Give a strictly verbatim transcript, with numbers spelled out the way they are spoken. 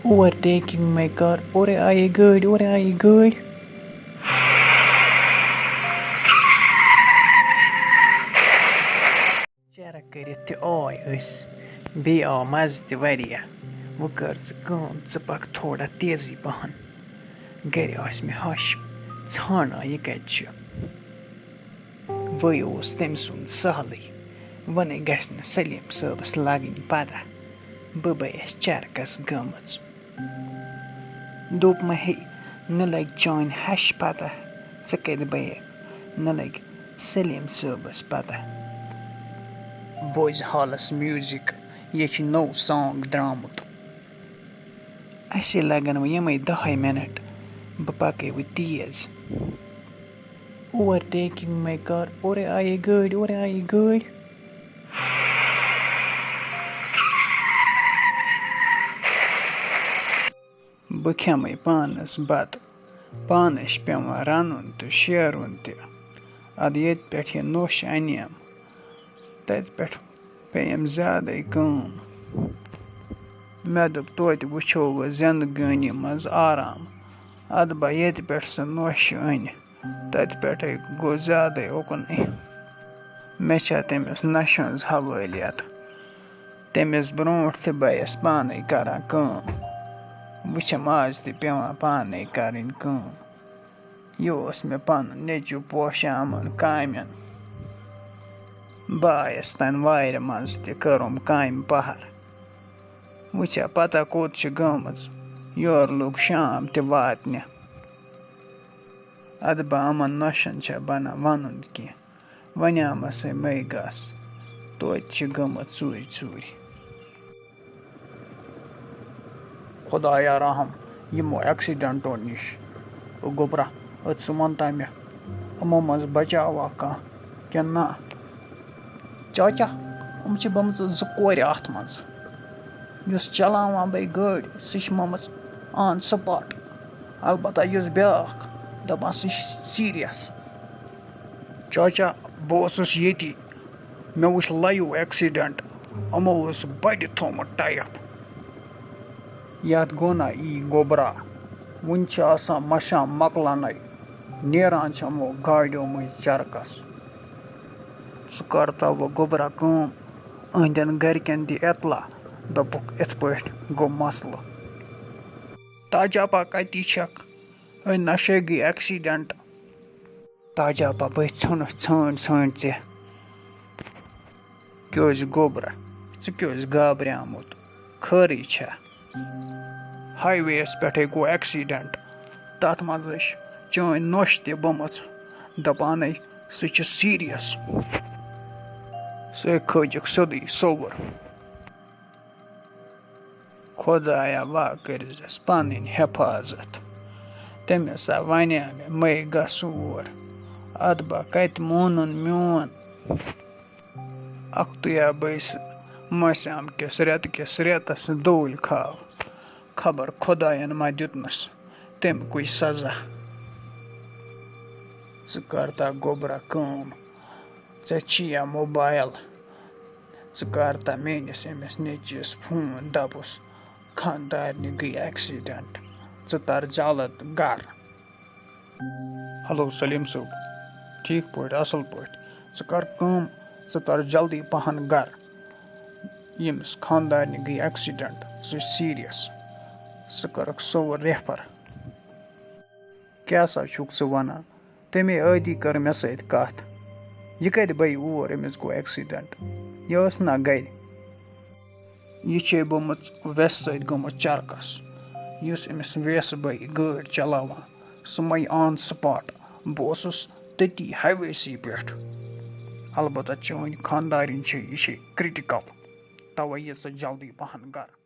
Overtaking my car. اورے آیے گٲڑۍ، اورے آیے گٲڑۍ۔ چرک کٔرِتھ تہِ آے أسۍ، بیٚیہِ آو مَزٕ تہِ واریاہ۔ وۄنۍ کٔر ژٕ کٲم، ژٕ پَکھ تھوڑا تیزٕے پَہَن۔ گَرِ آسہِ مےٚ ہَش، ژھانٛڈان یہِ کَتہِ چھُ۔ وۄنۍ اوس تٔمۍ سُنٛد سہلٕے، وۄنۍ گژھِ نہٕ سلیٖم صٲبَس لَگٕنۍ پَتہ، بہٕ بَیَس چرکَس گٔمٕژ۔ دوٚپ مہ ہے، نہ لگہِ چانہِ ہشہِ پتہ، ژٕ کتہِ بَیَکھ، نہ لگہِ سلیٖم صٲبس پتہ۔ بوزِ حالس میوٗزک، یہِ چھُ نوٚو سانگ درٛامُت۔ اَسے لگن وۄنۍ یِمے دَہے مِنٹ، بہٕ پکے وۄنۍ تیز۔ Overtaking my car. اورے آیے گٲڑۍ، اورے آیے گٲڑۍ۔ بہٕ کھٮ۪مَے پانَس بَتہٕ۔ پانَس چھِ پٮ۪وان رَنُن تہٕ شیرُن تہِ۔ اَدٕ ییٚتہِ پٮ۪ٹھ یہِ نوٚش اَنیم، تَتہِ پٮ۪ٹھ پیٚیَم زیادَے کٲم۔ مےٚ دوٚپ، توتہِ وٕچھو وۄنۍ زِندگٲنی منٛز آرام۔ اَدٕ بہٕ ییٚتہِ پٮ۪ٹھ سُہ نوٚش أنۍ، تَتہِ پٮ۪ٹھَے گوٚو زیادَے اُکنٕے۔ مےٚ چھا تٔمِس نَشہِ ہٕنٛز حوٲلیت؟ تٔمِس برونٛٹھ تہِ بَیَس پانَے کَران کٲم۔ وٕچھَم آز تہِ پٮ۪وان پانَے کَرٕنۍ کٲم۔ یہِ اوس مےٚ پَنُن نیٚچوٗ پوشان یِمَن کامٮ۪ن۔ بہٕ آیَس تَنہٕ وارِ منٛز تہِ کٔرٕم کامہِ پَہر۔ وٕچھا پَتہ کوٚت چھِ گٔمٕژ، یورٕ لوٚگ شام تہِ واتنہِ۔ اَدٕ بہٕ یِمَن نۄشَن چھا بَنان وَنُن کینٛہہ؟ وَنیٛامَسَے مَے گژھ، توتہِ چھِ گٔمٕژ ژوٗرِ ژوٗرِ۔ خۄدایا رحم یِمو ایکسیڈنٹو نِش۔ او گوٚبرا، أتۍ ژٕ وَن تہ مےٚ، یِمو منٛز بچاوا کانٛہہ کِنہٕ نہ؟ چاچا، یِم چھِ بَمژٕ زٕ کورِ اَتھ منٛز۔ یُس چلاوان بیٚیہِ گٲڑۍ، سُہ چھِ مٲمٕژ آن سپاٹ۔ البتہ یُس بیٛاکھ، دَپان سُہ چھِ سیٖریَس۔ چاچا، بہٕ اوسُس ییٚتی، مےٚ وُچھ لایِو ایکسیڈنٹ، یِمو اوس بَڈِ تھوٚومُت ٹایپ۔ یَتھ گوٚو نا ای گوٚبرا، وُنہِ چھِ آسان مَشام مۄکلَنَے، نیران چھِ یِمو گاڑیو مٔنٛزۍ چرکَس۔ ژٕ کَر تہٕ وۄنۍ گوٚبرا کٲم، أہٕنٛدٮ۪ن گَرِکٮ۪ن دِ اطلاع، دوٚپُکھ، "یِتھ پٲٹھۍ گوٚو مسلہٕ۔" تاجاپا کَتی چھَکھ؟ أمۍ نَشے گٔے ایکسیڈنٹ۔ تاجاپا بٔتھۍ ژھٕنُس ژھٲنٛڈ ژھٲنٛڈ ژےٚ۔ کیٛازِ گوٚبرا؟ ژٕ کیٛازِ گابریٛامُت؟ خٲرٕے چھا؟ ہاے وییَس پٮ۪ٹھَے گوٚو ایکسیڈنٹ۔ تَتھ منٛز ٲسۍ چٲنۍ نۄش تہِ بٔمٕژ۔ دَپانَے سُہ چھُ سیٖریَس۔ سُہ کھٲجِکھ سیوٚدُے سوٚوُر۔ خۄدایا، وا کٔرۍزٮ۪س پنٕنۍ حفاظت۔ تٔمِس ہا وَنیٛا مےٚ، مَے گژھ اور۔ اَدٕ با کَتہِ مونُن میون؟ اَکھتُے ہا بہٕ أسۍ ماسیام کِس رٮ۪تہٕ کِس رٮ۪تَس ڈوٗلۍ کھاو۔ خبر خۄدایَن ما دیُتنَس تَمہِ کُے سزا۔ ژٕ کَر تا گوٚبرا کٲم، ژےٚ چھی یا موبایل، ژٕ کر تا میٲنِس أمِس نیٚچوِس فون، دَپُس، خانٛدارنہِ گٔے ایکسیڈنٹ، ژٕ تر جلد گرٕ۔ ہیلو سلیٖم صٲب، ٹھیٖک پٲٹھۍ، اَصٕل پٲٹھۍ۔ ژٕ کر کٲم، ژٕ تر جلدی پہن گرٕ۔ ییٚمِس خانٛدارنہِ گٔے ایکسیڈنٹ، سُہ چھُ سیٖریَس۔ سُہ کٔرٕکھ سوٚوُر ریفر۔ کیٛاہ سا چھُکھ ژٕ وَنان؟ تَمے عٲدی کٔر مےٚ سۭتۍ کَتھ۔ یہِ کَتہِ بَیہِ اور؟ أمِس گوٚو ایکسیڈنٹ، یہِ ٲس نا گَرِ۔ یہِ چھے بٔمٕژ وٮ۪سہٕ سۭتۍ گٔمٕژ چَرکَس۔ یُس أمِس وٮ۪س بَیہِ گٲڑۍ چَلاوان، سُہ مَیہِ آن سپاٹ۔ بہٕ اوسُس تٔتی ہاے ویسٕے پٮ۪ٹھ۔ البتہ چٲنۍ خانٛدارِنۍ چھے، یہِ چھے کرٛٹِکَل، تَوَے یہِ ژٕ جلدی پَہَن گَرٕ۔